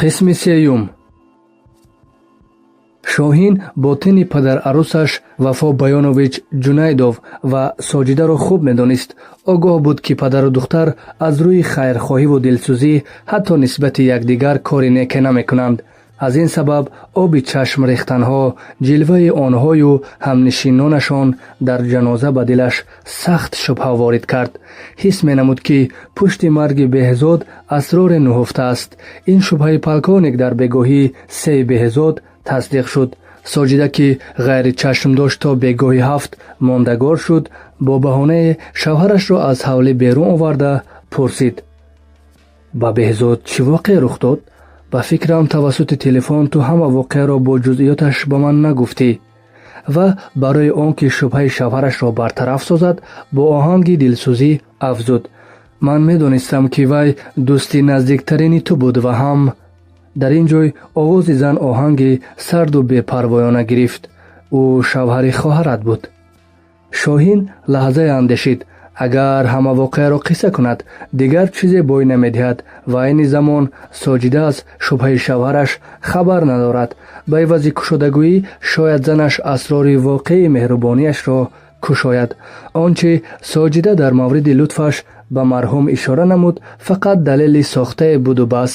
Қисми сеюм. Шоҳин ботини падарарӯсаш Вафо Баёнович Ҷунайдов ва Соҷидаро хуб медонист. Огоҳ буд, ки падару духтар аз рӯи хайрхоҳиву дилсӯзӣ ҳатто нисбати якдигар кори неке намекунанд. Аз ин сабаб оби чашм рехтанҳо, ҷилваи онҳою ҳамнишинонашон дар ҷаноза ба дилаш сахт шубҳа ворид кард. Ҳис менамуд, ки пушти марги Беҳзод асроре нуҳуфтааст. Ин шубҳаи полковник дар бегоҳии сеи Беҳзод тасдиқ шуд. Соҷида, ки ғайричашмдошт то бегоҳи 7 мондагор шуд, бо баҳонае шавҳарашро аз ҳавлӣ берун оварда пурсид: «Ба Беҳзод чӣ воқеа рух дод? Ба фикрам, тавассути телефон ту ҳама воқеаро бо ҷузъиёташ ба ман нагуфтӣ». Ва барои он ки шубҳаи шавҳарашро бартараф созад, бо оҳанги дилсӯзӣ афзуд: «Ман медонистам, ки вай дӯсти наздиктарини ту буд ва ҳам». Дар ин ҷой овози зан оҳанги сарду бепарвоёна гирифт: «Ӯ шавҳари хоҳарат буд». Шоҳин лаҳзае андешид. Агар ҳама воқеаро қисса кунад, дигар чизе бой намедиҳад ва айни замон Соҷида аз шубҳаи шавҳараш хабар надорад. Ба ивази кушодагӯӣ шояд занаш асрори воқеии меҳрубониашро кушояд. Он чи Соҷида дар мавриди лутфаш ба марҳум ишора намуд, фақат далели сохтае буду бас.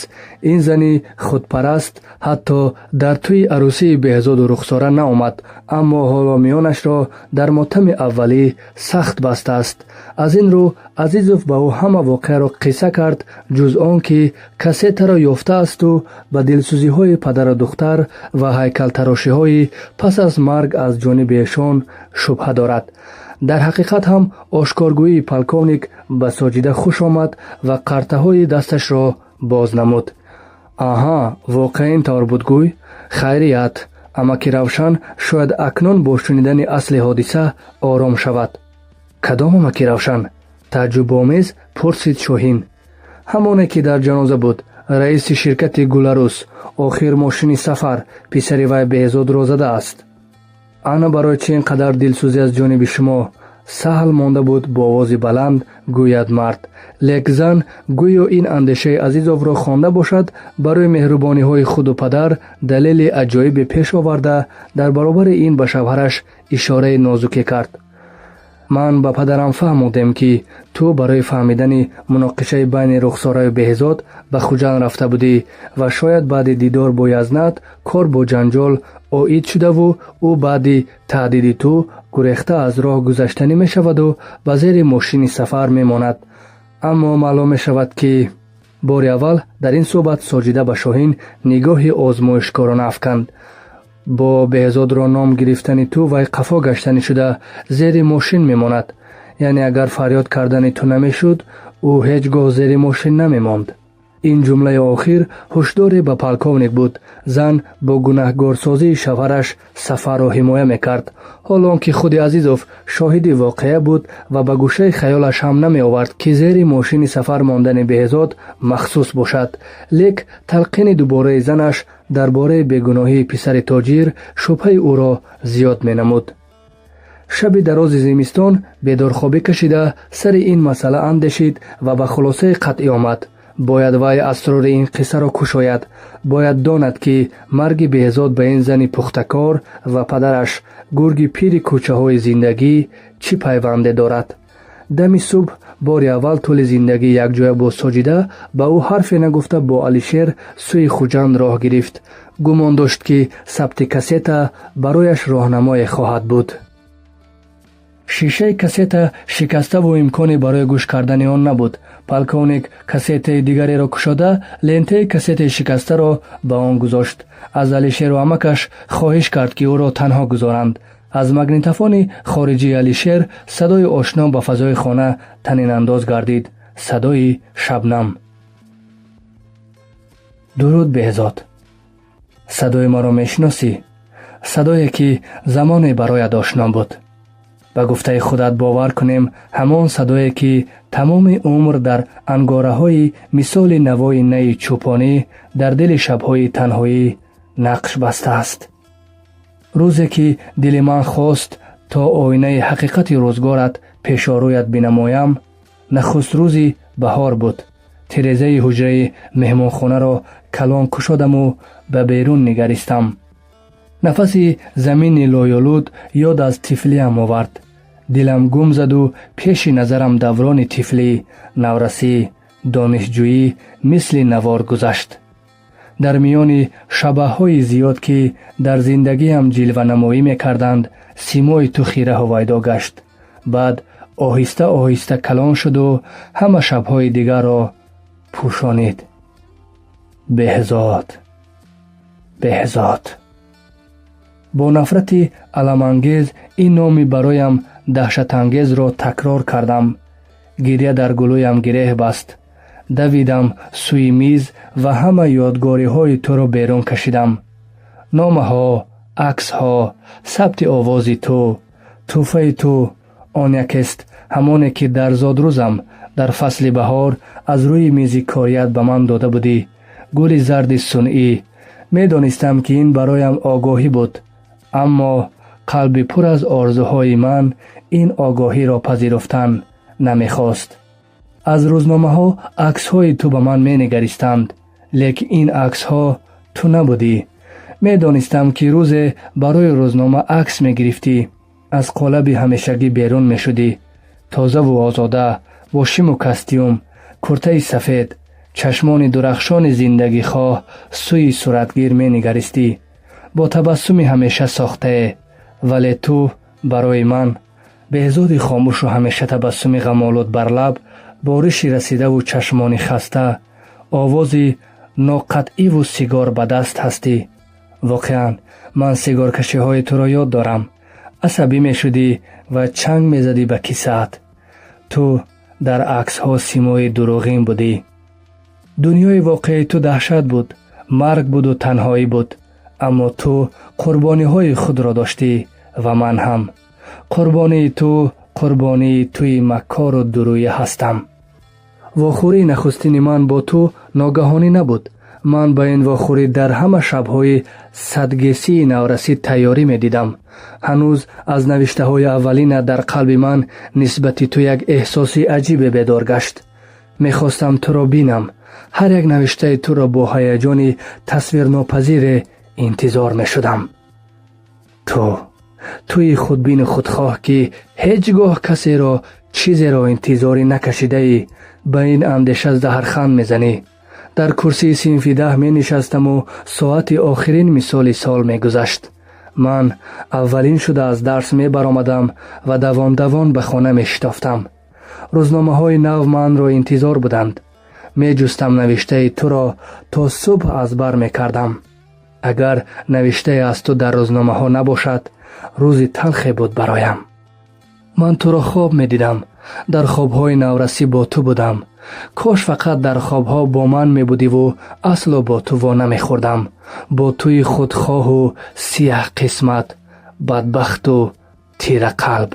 Ин зани худпараст ҳатто дар тӯи арӯсии Беҳзоду Рухсора наомад, аммо ҳоло миёнашро дар мотами аввалӣ сахт бастааст. Аз ин рӯ Азизов ба ӯ ҳама воқеаро қисса кард, ҷуз он ки кассетаро ёфтаасту ба дилсӯзиҳои падару духтар ва ҳайкалтарошиҳои пас аз марг аз ҷониби эшон шубҳа дорад. Дар ҳақиқат ҳам ошкоргӯии полковник ба Соҷида хуш омад ва қартаҳои дасташро боз намуд. «Аҳа, воқеа ин тавр буд, гӯй. Хайрият, амаки Равшан шояд акнун бо шунидани асли ҳодиса ором шавад». «Кадом амаки Равшан?» — тааҷҷубомез пурсид Шоҳин. «Ҳамоне, ки дар ҷаноза буд, раиси ширкати Гуларус. Охир мошини Сафар, писари вай, Беҳзодро задааст». «Ана барои чӣ ин қадар дилсӯзӣ аз ҷониби шумо?» — саҳл монда буд бо овози баланд гӯяд мард. Лек зан гӯё ин андешаи Азизовро хонда бошад, барои меҳрубониҳои худу падар далели аҷоибе пеш оварда, дар баробари ин ба шавҳараш ишораи нозуке кард: «Ман ба падарам фаҳмодем, ки ту барои фаҳмидани муноқишаи байни Рухсораю Беҳзод ба Хуҷанд рафта будӣ ва шояд баъди дидор бо Язнат кор бо ҷанҷол оид шудаву ӯ баъди таҳдиди ту гурехта аз роҳ гузаштанӣ мешаваду ба зери мошини Сафар мемонад. Аммо маълум мешавад, ки». Бори аввал дар ин суҳбат Соҷида ба Шоҳин нигоҳи озмоишкорона афканд. «Бо Беҳзодро ном гирифтани ту вай қафо гаштанӣ шуда, зери мошин мемонад. Яъне агар фарёд кардани ту намешуд, ӯ ҳеҷ гоҳ зери мошин намемонд». Ин ҷумлаи охир ҳушдоре ба полковник буд. Зан бо гунаҳгорсозии шавҳараш Сафарро ҳимоя мекард, ҳоло он ки худи Азизов шоҳиди воқеа буд ва ба гӯшаи хаёлаш ҳам намеовард, ки зери мошини Сафар мондани Беҳзод махсус бошад. Лек талқини дубораи занаш дар бораи бегуноҳии писари тоҷир шубҳаи ӯро зиёд менамуд. Шаби дарози зимистон бедорхобӣ кашида, сари ин масъала андешид ва ба хулосаи қатъӣ омад: бояд вай асрори ин қиссаро кушояд. Бояд донад, ки марги Беҳзод ба ин зани пухтакор ва падараш, гурги пири кӯчаҳои зиндагӣ, чӣ пайванде дорад. Дами субҳ бори аввал тӯли зиндагӣ якҷоя бо Соҷида ба ӯ ҳарфе нагуфта, бо Алишер сӯи Хуҷанд роҳ гирифт. Гумон дошт, ки сабти кассета барояш роҳнамое хоҳад буд. Шишаи кассета шикаставу имконе барои гӯш кардани он набуд. Полковник кассетаи дигареро кушода, лентаи кассетаи шикастаро ба он гузошт. Аз Алишеру амакаш хоҳиш кард, ки ӯро танҳо гузоранд. Аз магнитофони хориҷии Алишер садои ошно ба фазои хона танинандоз гардид, садои Шабнам: «Дуруд, Беҳзод! Садои маро мешиносӣ? Садое, ки замоне бароят ошно буд. Ба гуфтаи худат, бовар кунем, ҳамон садое, ки тамоми умр дар ангораҳои мисоли навои найи чӯпонӣ дар дили шабҳои танҳоӣ нақш бастааст. Рӯзе ки дили ман хост, то оинаи ҳақиқати рӯзгорат пешорӯят бинамоям, нахуст рӯзи баҳор буд. Тирезаи ҳуҷраи меҳмонхонаро калон кушодаму ба берун нигаристам. Нафаси замини лоёлуд ёд аз тифлиам овард. Дилам гум заду пеши назарам даврони тифлӣ, наврасӣ, донишҷӯӣ мисли навор гузашт. Дар миёни шабаҳҳои зиёд, ки дар зиндагиам ҷилванамоӣ мекарданд, симои ту хира ҳувайдо гашт. Баъд оҳиста оҳиста калон шуду ҳама шабҳои дигарро пӯшонид. Беҳзод, Беҳзод. Бо нафрати аламангез ин номи бароям даҳшатангезро такрор кардам. Гиря дар гулӯям гиреҳ баст. Давидам сӯи миз ва ҳама ёдгориҳои туро берун кашидам: номаҳо, аксҳо, сабти овози ту, тӯҳфаи ту. Он якест, ҳамоне ки дар зодрӯзам дар фасли баҳор аз рӯи мизи корият ба ман дода будӣ, гули зарди сунъӣ. Медонистам, ки ин бароям огоҳӣ буд, аммо қалби пур аз орзуҳои ман ин огоҳиро пазируфтан намехост. Аз рӯзномаҳо аксҳои ту ба ман менигаристанд, лекин ин аксҳо ту набудӣ. Медонистам, ки рӯзе барои рӯзнома акс мегирифтӣ, аз қолаби ҳамешагӣ берун мешудӣ, тозаву озода, бо шиму костюм, куртаи сафед, чашмони дурахшони зиндагихоҳ сӯи суратгир менигаристӣ бо табассуми ҳамеша сохтае. Вале ту барои ман Беҳзоди хомӯшу ҳамеша табассуми ғамолуд бар лаб, бориши расидаву чашмони хаста, овози ноқатъиву сигор ба даст ҳастӣ. Воқеан, ман сигоркашиҳои туро ёд дорам. Асабӣ мешудӣ ва чанг мезадӣ ба кисаат. Ту дар аксҳо симои дурӯғин будӣ. Дунёи воқеии ту даҳшат буд, марг буду танҳоӣ буд. Аммо ту қурбониҳои худро доштӣ ва ман ҳам қурбонии ту, қурбонии туи маккору дурӯя ҳастам. Вохӯрии нахустини ман бо ту ногаҳонӣ набуд. Ман ба ин вохӯрӣ дар ҳама шабҳои садгесии наврасӣ тайёрӣ медидам. Ҳанӯз аз навиштаҳои аввалина дар қалби ман нисбати ту як эҳсоси аҷибе бедор гашт. Мехостам туро бинам. Ҳар як навиштаи туро бо ҳаяҷони тасвирнопазире интизор мешудам. Ту, туи худбину худхоҳ, ки ҳеҷ гоҳ касеро, чизеро интизорӣ накашидаӣ, ба ин андеша заҳрханд мезанӣ. Дар курсии синфи 10 менишастаму соати охирин мисоли сол мегузашт. Ман аввалин шуда аз дарс мебаромадам ва давон давон ба хона мешитофтам. Рӯзномаҳои нав манро интизор буданд. Меҷустам навиштаи туро, то субҳ аз бар мекардам. Агар навиштае аз ту дар рӯзномаҳо набошад, рӯзи талхе буд бароям. Ман туро хоб медидам. Дар хобҳои наврасӣ бо ту будам. Кош фақат дар хобҳо бо ман мебудиву асло бо ту во намехӯрдам, бо туи худхоҳу сияҳқисмат, бадбахту тирақалб.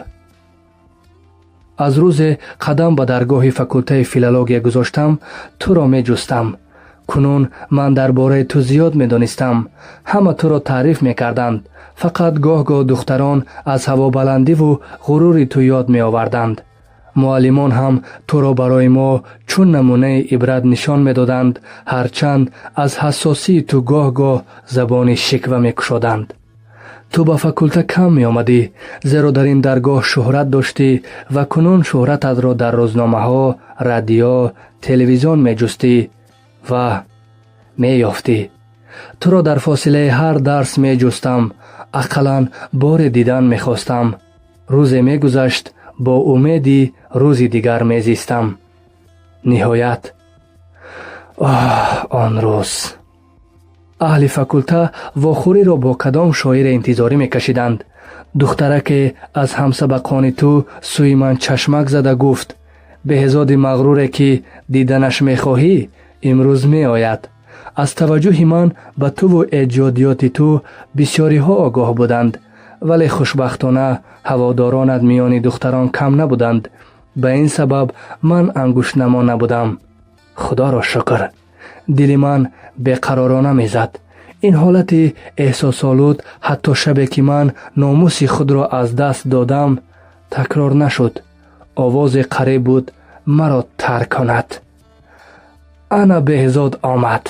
Аз рӯзе қадам ба даргоҳи факултаи филология гузоштам, туро меҷустам. Кунун ман дар бораи ту зиёд медонистам. Ҳама туро таъриф мекарданд. Фақат гоҳ-гоҳ духтарон аз ҳавобаландиву ғурури ту ёд меоварданд. Муаллимон ҳам туро барои мо чун намунаи ибрат нишон медоданд, ҳарчанд аз ҳассосии ту гоҳ-гоҳ забони шиква мекушоданд. Ту ба факулта кам меомадӣ, зеро дар ин даргоҳ шӯҳрат доштӣ ва кунун шӯҳрататро дар рӯзномаҳо, радио, телевизион меҷустӣ ва меёфтӣ. Туро дар фосилаи ҳар дарс меҷустам, ақаллан боре дидан мехостам. Рӯзе мегузашт, бо умеди рӯзи дигар мезистам. Ниҳоят, оҳ, он рӯз. Аҳли факулта вохӯриро бо кадом шоире интизорӣ мекашиданд. Духтараке аз ҳамсабақони ту сӯи ман чашмак зада гуфт: «Беҳзоди мағруре, ки диданаш мехоҳӣ, имрӯз меояд». Аз таваҷҷӯҳи ман ба туву эҷодиёти ту бисёриҳо огоҳ буданд, вале хушбахтона ҳаводоронат миёни духтарон кам набуданд. Ба ин сабаб ман ангуштнамо набудам, худоро шукр. Дили ман беқаророна мезад. Ин ҳолати эҳсосолуд ҳатто шабе, ки ман номуси худро аз даст додам, такрор нашуд. Овозе қариб буд маро тарк кунад. Ана Беҳзод омад.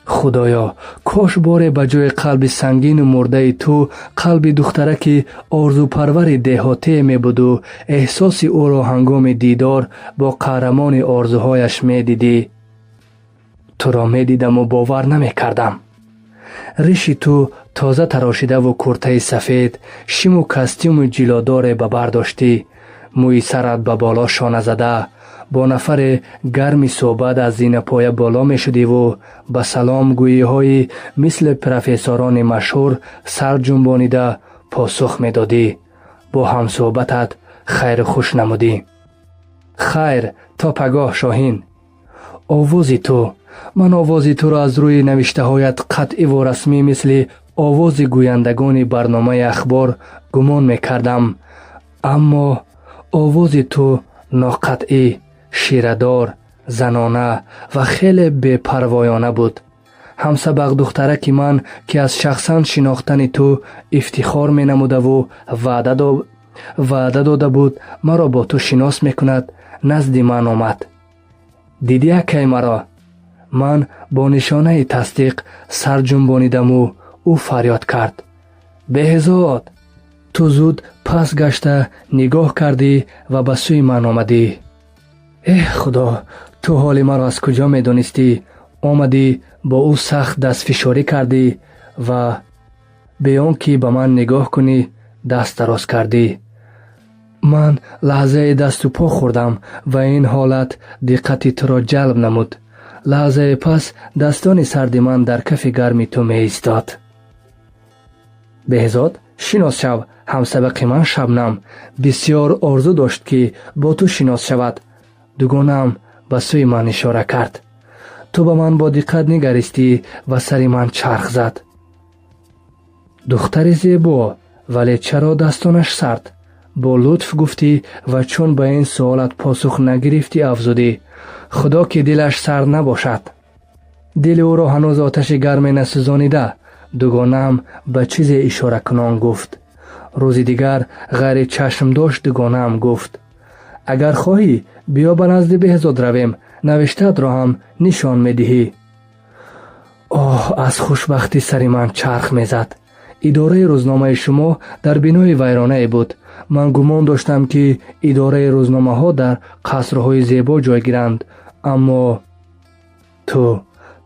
Худоё, кош боре ба ҷои қалби сангину мурдаи ту қалби духтараки орзупарвари деҳотие мебуду эҳсоси ӯро ҳангоми дидор бо қаҳрамони орзуҳояш медидӣ. Туро медидаму бовар намекардам. Риши ту тоза тарошидаву куртаи сафед, шиму костюми ҷилодоре ба бар доштӣ. Мӯи сарат ба боло шона зада, бо нафаре гарми суҳбат аз зинапоя боло мешудиву ба саломгӯиҳои мисли профессорони машҳур сар ҷунбонида посух медодӣ. Бо ҳамсуҳбатат хайру хуш намудӣ. Хайр, то пагоҳ, Шоҳин. Овози ту. Ман овози туро аз рӯи навиштаҳоят қатъиву расмӣ, мисли овози гӯяндагони барномаи ахбор гумон мекардам, аммо овози ту ноқатъӣ, ширадор, занона ва хеле бепарвоёна буд. Ҳамсабақ духтараки ман, ки аз шахсан шинохтани ту ифтихор менамудаву ваъда дода буд, маро бо ту шинос мекунад, назди ман омад. Дидӣ акай маро? Ман бо нишонаи тасдиқ сар ҷунбонидаму ӯ фарёд кард: «Беҳзод!» Ту зуд пас гашта нигоҳ кардӣ ва ба сӯи ман омадӣ. Эҳ, Худо, ту ҳоли маро аз куҷо медонистӣ? Омадӣ, бо ӯ сахт дастфишорӣ кардӣ ва бе он ки ба ман нигоҳ кунӣ, даст дароз кардӣ. Ман лаҳзае дасту по хӯрдам ва ин ҳолат диққати туро ҷалб намуд. Лаҳзае пас дастони сарди ман дар кафи гарми ту меистод. Беҳзод, шинос шав, ҳамсабақи ман Шабнам бисьёр орзу дошт, ки бо ту шинос шавад. Дугонаам ба сӯи ман ишора кард. Ту ба ман бо диққат нигаристӣ ва сари ман чарх зад. Духтари зебо, вале чаро дастонаш сард? Бо лутф гуфтӣ ва чун ба ин суолат посух нагирифтӣ, афзудӣ: «Худо, ки дилаш сард набошад. Дили ӯро ҳанӯз оташи гарме насӯзонида», дугонаам ба чизе ишоракунон гуфт. Рӯзи дигар ғайри чашмдошт дугонаам гуфт: «Агар хоҳӣ, биё ба назди Беҳзод равем, навиштаатро ҳам нишон медиҳӣ». Оҳ, аз хушбахтӣ сари ман чарх мезад. Идораи рӯзномаи шумо дар бинои вайронае буд. Ман гумон доштам, ки идораи рӯзномаҳо дар қасрҳои зебо ҷойгиранд, аммо ту,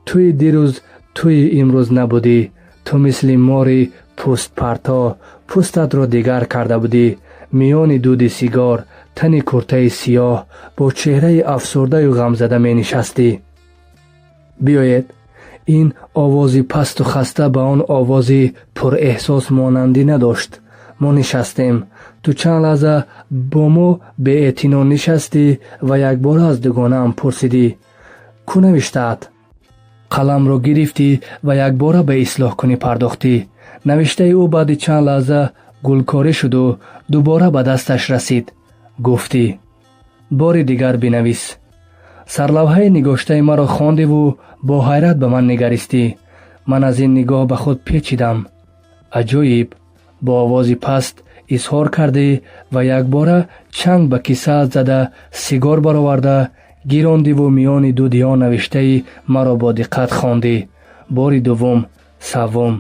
туи дирӯз, туи имрӯз набудӣ. Ту мисли мори пӯстпарто пӯстатро дигар карда будӣ. Миёни дуди сигор, тани куртаи сиёҳ, бо чеҳраи афсурдаю ғамзада менишастӣ. «Биёед». Ин овози пасту хаста ба он овози пурэҳсос монандӣ надошт. Мо нишастем. Ту чанд лаҳза бо мо беэътино нишастӣ ва якбора аз дугонаам пурсидӣ: «Кӯ навиштаат?» Қаламро гирифтӣ ва якбора ба ислоҳкунӣ пардохтӣ. Навиштаи ӯ баъди чанд лаҳза гулкорӣ шуду дубора ба дасташ расид. Гуфтӣ: «Бори дигар бинавис». Сарлавҳаи нигоштаи маро хондиву бо ҳайрат ба ман нигаристӣ. Ман аз ин нигоҳ ба худ печидам. «Аҷоиб», бо овози паст изҳор кардӣ ва якбора чанг ба кисаат зада, сигор бароварда гирондиву миёни дуди он навиштаи маро бо диққат хондӣ. Бори дуввум, саввум.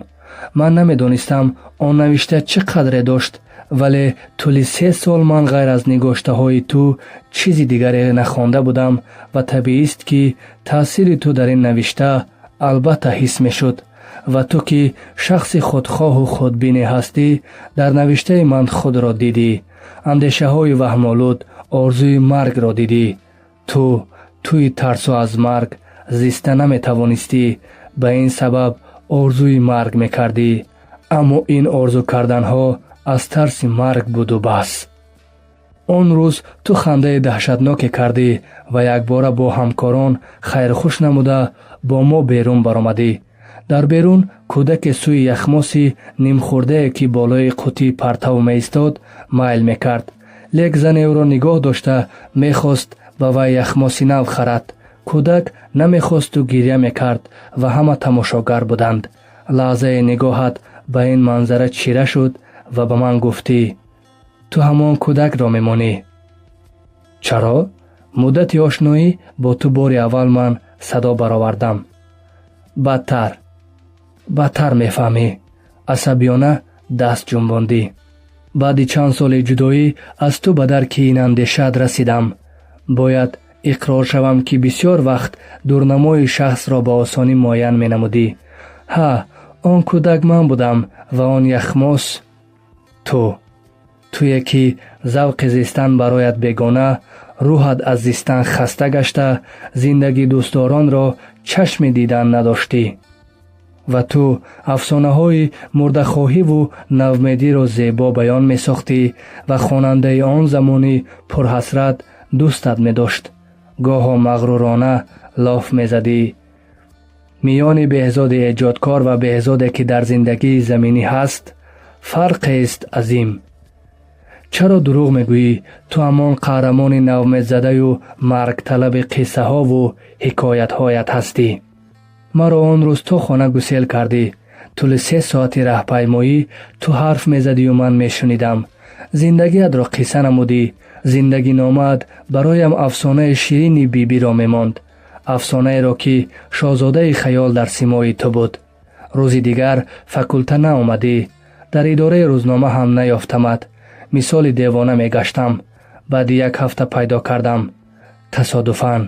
Ман намедонистам, он навишта чӣ қадре дошт, вале тӯли 3 сол ман ғайр аз нигоштаҳои ту чизи дигаре нахонда будам ва табиист, ки таъсири ту дар ин навишта албатта ҳис мешуд. Ва ту, ки шахси худхоҳу худбине ҳастӣ, дар навиштаи ман худро дидӣ, андешаҳои ваҳмолуд, орзуи маргро дидӣ. Ту, туи тарсо, аз марг зиста наметавонистӣ, ба ин сабаб орзуи марг мекардӣ, аммо ин орзу карданҳо аз тарси марг буду бас. Он рӯз ту хандаи даҳшатноке кардӣ ва якбора бо ҳамкорон хайрхуш намуда, бо мо берун баромадӣ. Дар берун кӯдаке сӯи яхмоси нимхӯрдае, ки болои қуттии партав меистод, майл мекард, лек зане ӯро нигоҳ дошта мехост ба вай яхмоси нав харад. Кӯдак намехосту гиря мекард ва ҳама тамошогар буданд. Лаҳзае нигоҳат ба ин манзара чира шуд ва ба ман гуфтӣ: «Ту ҳамон кӯдакро мемонӣ». Чаро? Муддати ошноӣ бо ту бори аввал ман садо баровардам. Бадтар, бадтар мефаҳмӣ. Асабиёна даст ҷунбондӣ. Баъди чанд соли ҷудоӣ аз ту ба дарки ин андешаат расидам. Бояд иқрор шавам, ки бисёр вақт дурнамои шахсро ба осонӣ муайян менамудӣ. Ҳа, он кӯдак ман будам ва он яхмос ту. Туе, ки завқи зистан бароят бегона, рӯҳат аз зистан хаста гашта, зиндагидӯстдоронро чашми дидан надоштӣ. Ва ту афсонаҳои мурдахоҳиву навмедиро зебо баён месохтӣ ва хонандаи он замони пурҳасрат дӯстат медошт. Гоҳо мағрурона лоф мезадӣ: миёни Беҳзоди эҷодкор ва Беҳзоде, ки дар зиндагии заминӣ ҳаст, фарқест азим. Чаро дурӯғ мегӯӣ? Ту ҳамон қаҳрамони навмедзадаю маргталаби қиссаҳову ҳикоятҳоят ҳастӣ. Маро он рӯз то хона гусел кардӣ. Тӯли 3 соати раҳпаймоӣ ту ҳарф мезадию ман мешунидам. Зиндагиатро қисса намудӣ. Зиндагиномаат бароям афсонаи ширини бибиро мемонд, афсонаеро, ки шоҳзодаи хаёл дар симои ту буд. Рӯзи дигар факулта наомадӣ. Дар идораи рӯзнома ҳам наёфтамад. Мисоли девона мегаштам. Баъди як ҳафта пайдо кардам. Тасодуфан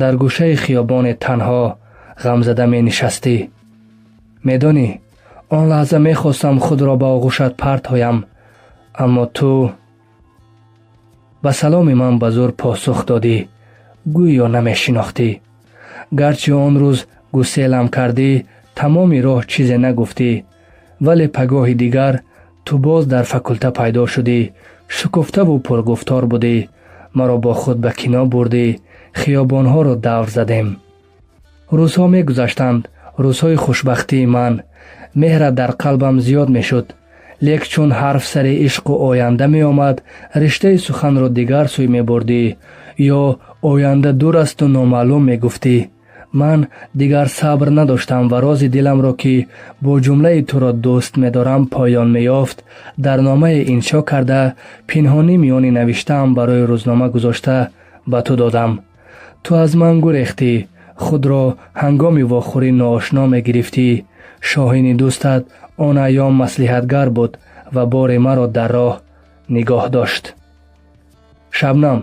дар гӯшаи хиёбоне танҳо ғамзада менишастӣ. Медонӣ, он лаҳза мехостам худро ба оғӯшат партоям, аммо ту ба саломи ман ба зӯр посух додӣ, гӯё намешинохтӣ. Гарчи он рӯз гуселам кардӣ, тамоми роҳ чизе нагуфтӣ, вале пагоҳи дигар ту боз дар факулта пайдо шудӣ. Шукуфтаву пургуфтор будӣ. Маро бо худ ба кино бурдӣ, хиёбонҳоро давр задем. Рӯзҳо мегузаштанд, рӯзҳои хушбахтии ман. Меҳрат дар қалбам зиёд мешуд. Лек чун ҳарф сари ишқу оянда меомад, риштаи суханро дигар сӯй мебурдӣ ё оянда дур асту номаълум мегуфтӣ. Ман дигар сабр надоштам ва рози диламро, ки бо ҷумлаи туро дӯст медорам поён меёфт, дар номае иншо карда, пинҳонӣ миёни навиштаам барои рӯзнома гузошта, ба ту додам. Ту аз ман гурехтӣ, худро ҳангоми вохӯрӣ ноошно мегирифтӣ. Шоҳини дӯстат он айём маслиҳатгар буд ва бори маро дар роҳ нигоҳ дошт. Шабнам,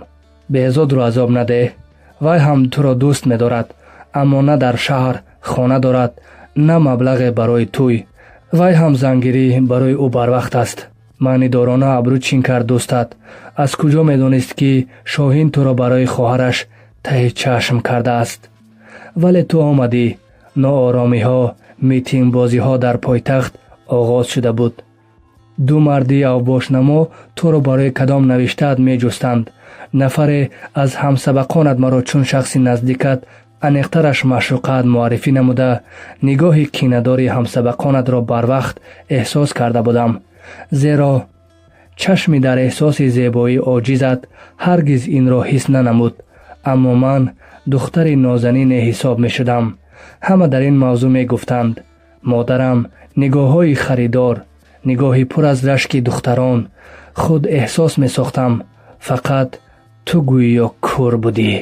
Беҳзодро азоб надеҳ. Вай ҳам туро дӯст медорад, аммо на дар шаҳр хона дорад, на маблағе барои тӯй. Вай ҳам зангирӣ барои ӯ барвақт аст. Маънидорона абрӯ чин кард дӯстат. Аз куҷо медонист, ки Шоҳин туро барои хоҳараш таҳи чашм кардааст? Вале ту омадӣ. Нооромиҳо, митингбозиҳо дар пойтахт оғоз шуда буд. Ду марди авбошнамо туро барои кадом навиштаат меҷустанд. Нафаре аз ҳамсабақонат маро чун шахси наздикат, аниқтараш маъшуқаат муаррифӣ намуда, нигоҳи кинадори ҳамсабақонатро барвақт эҳсос карда будам, зеро чашми дар эҳсоси зебоӣ оҷизат ҳаргиз инро ҳис нанамуд. Аммо ман духтари нозанине ҳисоб мешудам. Ҳама дар ин мавзӯъ мегуфтанд. Модарам нигоҳҳои харидор, нигоҳи пур аз рашки духтарон. Худ эҳсос месохтам, фақат ту гӯё кӯр будӣ.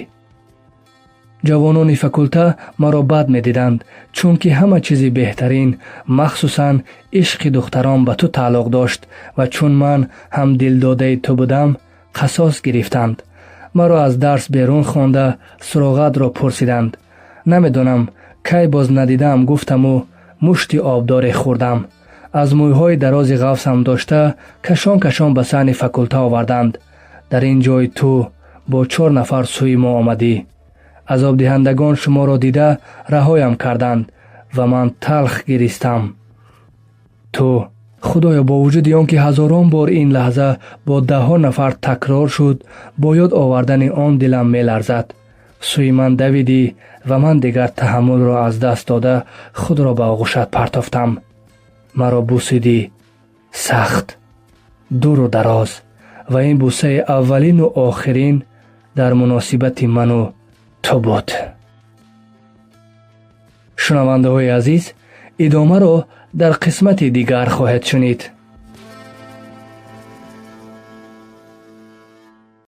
Ҷавонони факулта маро бад медиданд, чунки ҳама чизи беҳтарин, махсусан ишқи духтарон, ба ту тааллуқ дошт ва чун ман ҳам дилдодаи ту будам, қасос гирифтанд. Маро аз дарс берун хонда, суроғатро пурсиданд. Намедонам, кай боз надидаам, гуфтаму мушти обдоре хӯрдам. Аз мӯйҳои дарози ғафсам дошта, кашон кашон ба саҳни факулта оварданд. Дар ин ҷой ту бо чор нафар сӯи мо омадӣ. Азобдиҳандагон шуморо дида раҳоям карданд ва ман талх гиристам. Ту, Худоё, бо вуҷуди он ки ҳазорон бор ин лаҳза бо даҳҳо нафар такрор шуд, бо ёд овардани он дилам меларзад. Сӯи ман давидӣ ва ман дигар таҳаммулро аз даст дода, худро ба оғӯшат партофтам. Маро бусидӣ, сахт, дуру дароз, ва ин бусаи аввалину охирин дар муносибати ману ту буд. Шунавандаҳои азиз, идомаро дар қисмати дигар хоҳед шунид.